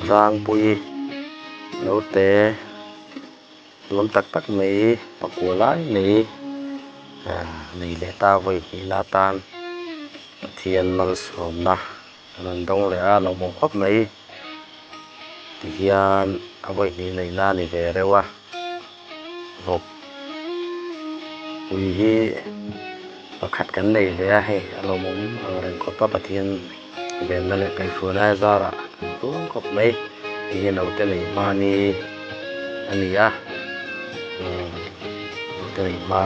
Rangpui naute nuam tak tak mai pakua lai mai nei leh ta vawi hnihna atan Pathian malsawmna an rawn dawng leh a lawmawm khawp mai tihian a vawi hnih neihna a ni ve reuh a vawk pui hi pakhat kan nei ve a hei a lawmawm ang reng khawp a Pathian venna leh kaihhruaina a zarah kan tum khawp mai hei hi naute neih hma ni a ni a umm naute neih hma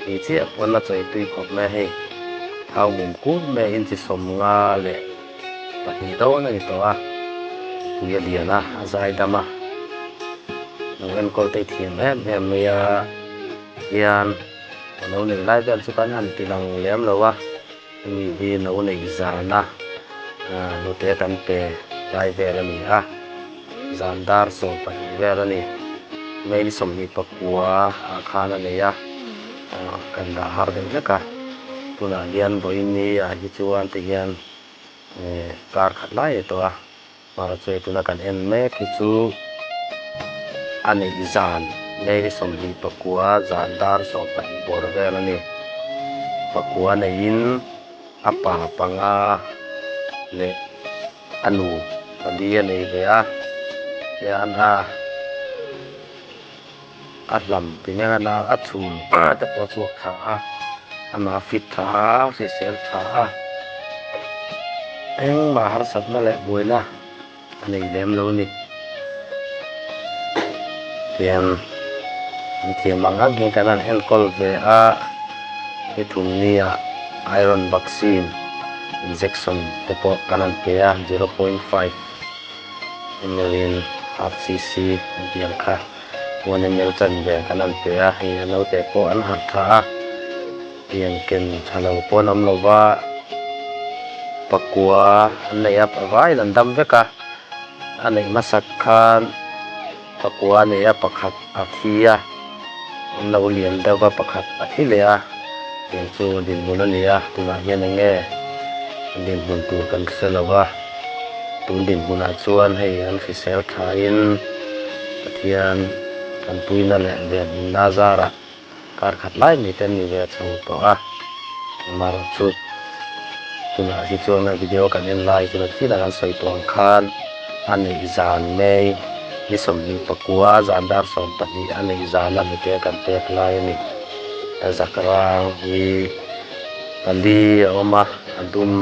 ni chiah pawn a chawi tui khawp mai a hei thau mum kur mai a inchi sawmnga leh pahnih dawn a ni tawh a pui a lian a a zai dam a lo enkawl te thiam em em mai a hian a lo neih lai vel chu kan han ti lang lem lo a. Hemi hi no neih zana hnute kan pe lai vel a ni a, zan dar 12 vel a ni. May ni 24 ah khan a nei a, kan dah har deuh hlek a. Tunah hian vawiin ni ah hi chuan ti hian kar khat lai a ni tawh a. Hmara chu tuna kan en mek hi chu a neih zan May ni 29 zan dar 12 bawr vel a ni. Pakua neiin a pa panga leh a nu pali a nei ve a, hian a a hlam ti mek a a chhun te pawh a chhuak tha a amah a fit tha a hrisel tha a engmah harsatna leh buaina a nei lem lo a ni tiang an thiam ang ang hian kan han enkawl ve a ni thum nia iron vaccine injection te pawh kan han pe a zero point five. Ml in half cc an tih ang kha one ml chanve kan han pe a hei a naute pawh an harh tha a pian ken tha lo pawh an awm lo va pakua an nei a vaiin an dam vek a a neih hmasak khan pakua a nei a pakhat a thi a an lo lian deuh va pakhat a thi leh a tiang chu dinhmun a ni a tunah hian eng nge dinhmun tur kan hre lo va tun dinhmunah chuan hei an hrisel thain Pathian tanpuina leh venhimna zarah Kar khat lai mai te an ni ve chho tawh a, amaherawhchu tunah hi chuan a video kan en lai chu thil an sawi tawh ang khan a neih zan mai ni 24 zan dar 12 a neih zan a hnute kan pek lai a ni. A zak rang hi pali a awm a, a dum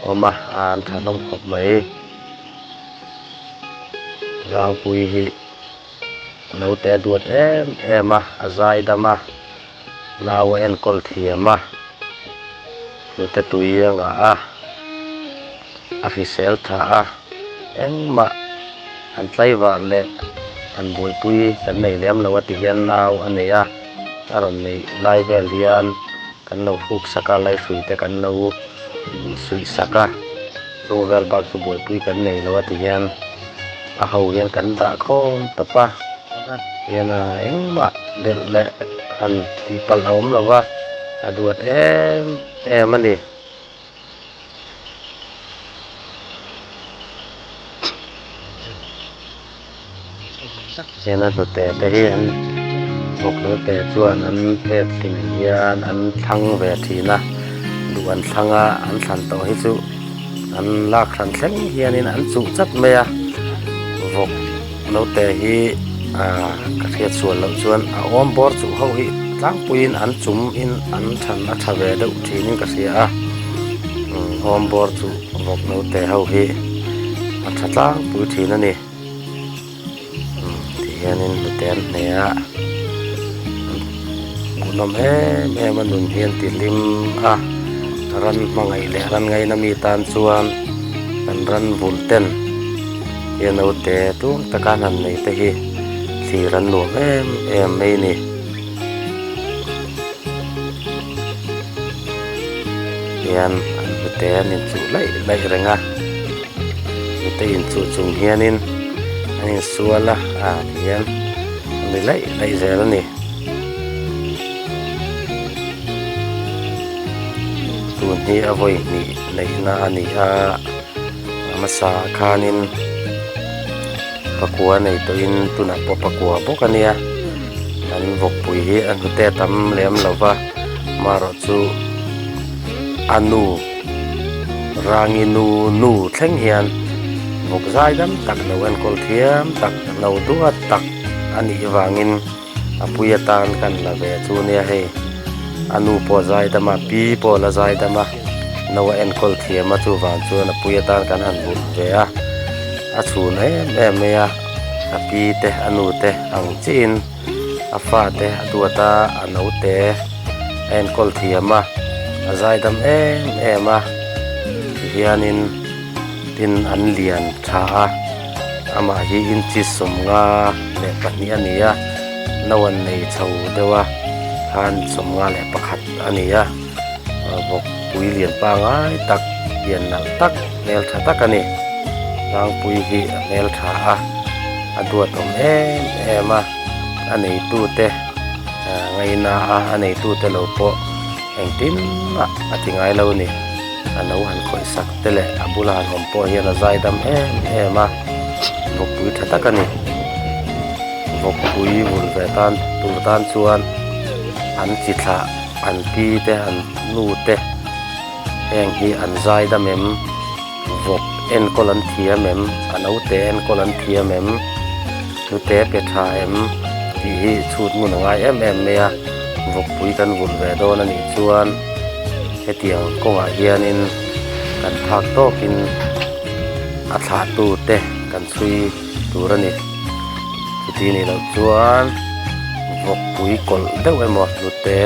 a awm a, an tha hlawm khawp mai. Rangpui hi. Naute a duat em em a, a zai dam a, nau a enkawl thiam a, hnute tui a ngah a, a hrisel tha a, engmah han tlaivar leh han buaipui kan nei lem lo a ti hian nau a nei a, a rawn neih lai vel hian kan lo hruk sak a, laihrui te kan lo suih sak a. Chu vel bak chu buaipui kan nei lo a ti hian a ho hian kan dah khawm tawp a hian a engmah delh leh han tih palh a awm lo va a duat em em a ni. Hian a hnute te hi an vawk hnute chuan an pet hlim hian an thlang ve thin a duh an thlang a an thlan tawh hi chu an lak hran thleng hianin an chuh chat mai a vawk naute hi ah ka hriat sual loh chuan a awm bawr chuh ho hi tlangpuiin an chum in an than a tha ve deuh thinin ka hria a awm bawr chuh vawk naute ho hi a tha tlangpui thin a ni. Ti hianin hnute an hne a hmuhnawm em em a nun hi an ti hlim a ran hmangaih leh ran ngaina mi tan chuan kan ran vulh ten hi a naute tum taka an han nei te hi thlir an nuam em em mai a ni. Hian an hnute an inchuh laih laih reng a. Hnute inchuh chung hianin an insual a ah tihian a ni laih laih zel a ni. Tun hi a vawi hnih neihna a ni a. hmasa ah khanin pakua nei tawhin tunah pawh pakua bawk a nia an vawkpui hi a hnute a tam lem lo va marawh chu a nu rangi nu nu thleng hian vawk zai dam tak lo enkawl thiam tak lo duat tak a nih vangin. A pui atan kan la ve chu nia hei a nu pawh a zai dam a pi pawh a la zai dam a no a enkawl thiam a chuvang chuan a pui atan kan han vulh ve a a chhun em em mai a a pi te a nu te ang chiahin a fa te a duat a a naute a enkawl thiam a a zai dam em em a tihianin tin an lian tha a. Amah hi inchi 52 a ni a, no an nei chho deuh a, khan 51 a ni a, vawkpui lian pangai tak, pian nalh tak, hmeltha tak a ni. Tlangpui hi a hmeltha a, a duat awm em em a, a neitute ngaina a, a neitute lo pawh engtin mah a ti ngai lo a ni. A lo han khawih sak te leh a bula han awm pawh hian a zai dam em em a, vawkpui tha tak a ni. Vawkpui vul ve tan tur tan chuan an chi thlah an pi te an nu te heng hi an zai dam em, vawk enkawl an thiam em, a naute enkawl an thiam em, hnute pe tha em tih hi chhut ngun a ngai em em mai a, vawkpui kan vulh ve dawn a nih chuan. Hetiang kawngah hianin kan phak tawkin a thlahtu te kan chhui tur a ni. Chuti nih loh chuan vawkpui kawlh deuh emaw hnute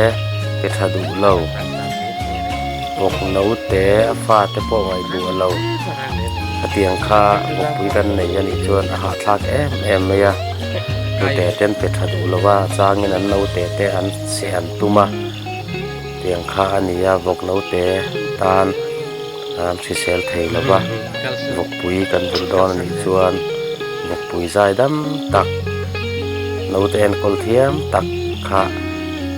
pe tha duh lo, vawk naute a fate pawh ngaihtuah lo. Hetiang kha vawkpui kan nei a nih chuan a hahthlak em em mai a, hnute te an pe tha duh lo a, changin an naute te an seh an tum a. Tiang kha a ni a, vawk naute tan an hrisel thei lo va, vawkpui kan vulh dawn a nih chuan vawkpui zai dam tak, naute enkawl thiam tak kha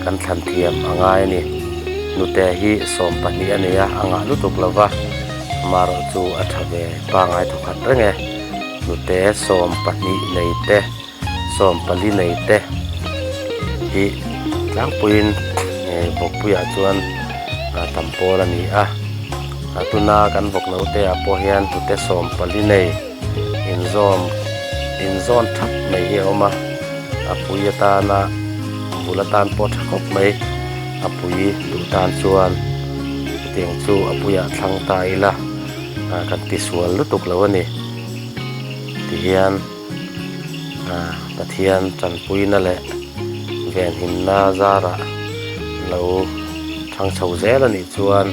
kan thlan thiam a ngai a ni. Nute hi 12 a nei a, a ngah lutuk lo va, amaherawh chu a tha ve pangai thawkhat reng e. Nute 12 nei te. 14 nei te hi tlangpuiin vawkpuiah chuan tam pawl a ni a tuna kan vawk naute ah pawh hian hnute 14 nei inzawm inzawn thap mai hi a awm a a pui atana bul atan pawh tha khawp mai a pui duh tan chuan chutiang chu a puiah thlang ta ila kan tisual lutuk lo a ni tihian. Pathian tanpuina leh venhimna zarah lo thang chho zel a nih chuan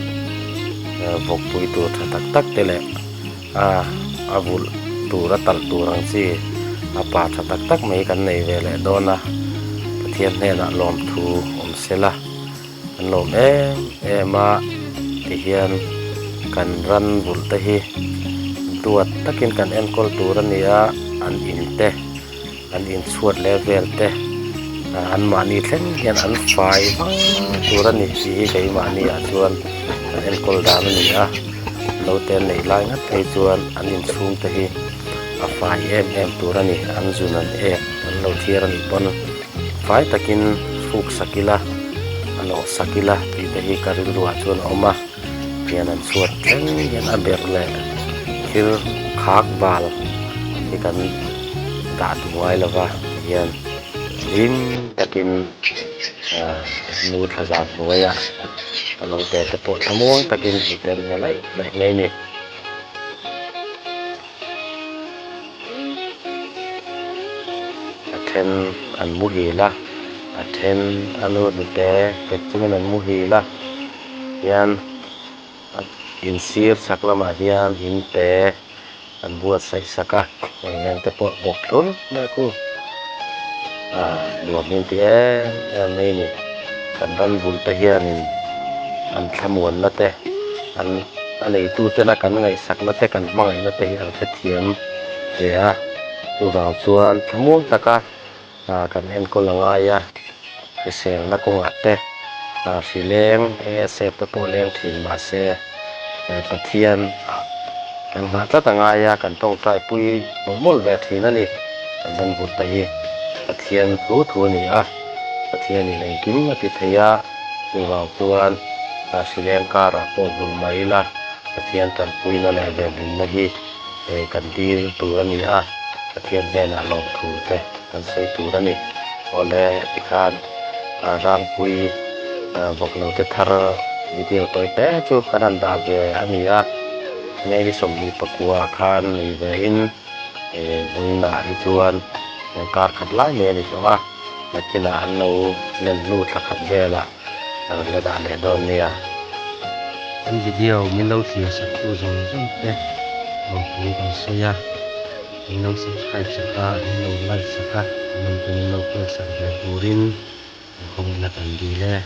vawkpui tur tha tak tak te leh a vulh tur a talh tur ang chi a pa tha tak tak mai kan nei ve leh dawn a, Pathian hnenah lawmthu awm sela an lawm em em a tihian kan ran vulh te hi duat takin kan enkawl tur a ni a an in te an inchhuat leh vel te an mahni thleng hian an fai vang tur a ni tih hi keimahni ah chuan an enkawl dan a ni a naute an neih lai ngat phei chuan an inchhung te hi a fai em em tur a ni an zun an ek an lo thiar a nih pawn. Fai takin fuk sak ila, a nawh sak ila tih te hi ka rilruah chuan a awm a, hian an chhuat thleng hian a berh leh thil khak bal hi kan dah duh ngai lo va tihian hlim takin ah nu thla zan hnuaiah a naute te pawh thlamuang takin hmu tel ve laih laih mai a ni. A then an muhil a a then a nu hnute pet chungin an muhil a hian a insir chhak lamah hian in te an buatsaih sak a eng eng te pawh bawk hlur mai a khu ah nuam hi an ti em em mai a ni kan ram vulh te hianin an thlamuanna te an. A neitutena kan ngaihsakna te kan hmangaihna te hi an hrethiam ve a, chuvang chuan thlamuang taka kan enkawl a ngai a, hriselna kawngah te hri leng ASF te pawh leng thin mahse Pathian ah Kan nghah tlat a ngai a, kan tawngtai pui mawlh mawlh ve thin a ni. Kan rawn vut ta hi Pathian thu thu a ni a, Pathianin engkim a ti thei a, chuvang chuan hrileng karah pawh hmuh mai ila Pathian tanpuina leh venhimna hi kan dil tur a ni a, Pathian hnenah lawmthu te kan sawi tur a ni. Awle tikhan Rangpui vawklo te thar video tawi hle chu kan han dah ve a ni a, May 24 ah khan nei ve in vawiinah hi chuan kar khat lai mai a ni tawh a, nakinah an lo len hnu thla khat velah a rawn la dah leh dawn nia. Kan video min lo thlir sak tu zawng zawng te lawmthu kan sawi a, min lo subscribe sak a, min lo like sak a, comment te min lo pek sak ve turin kan khawngihna kan dil e.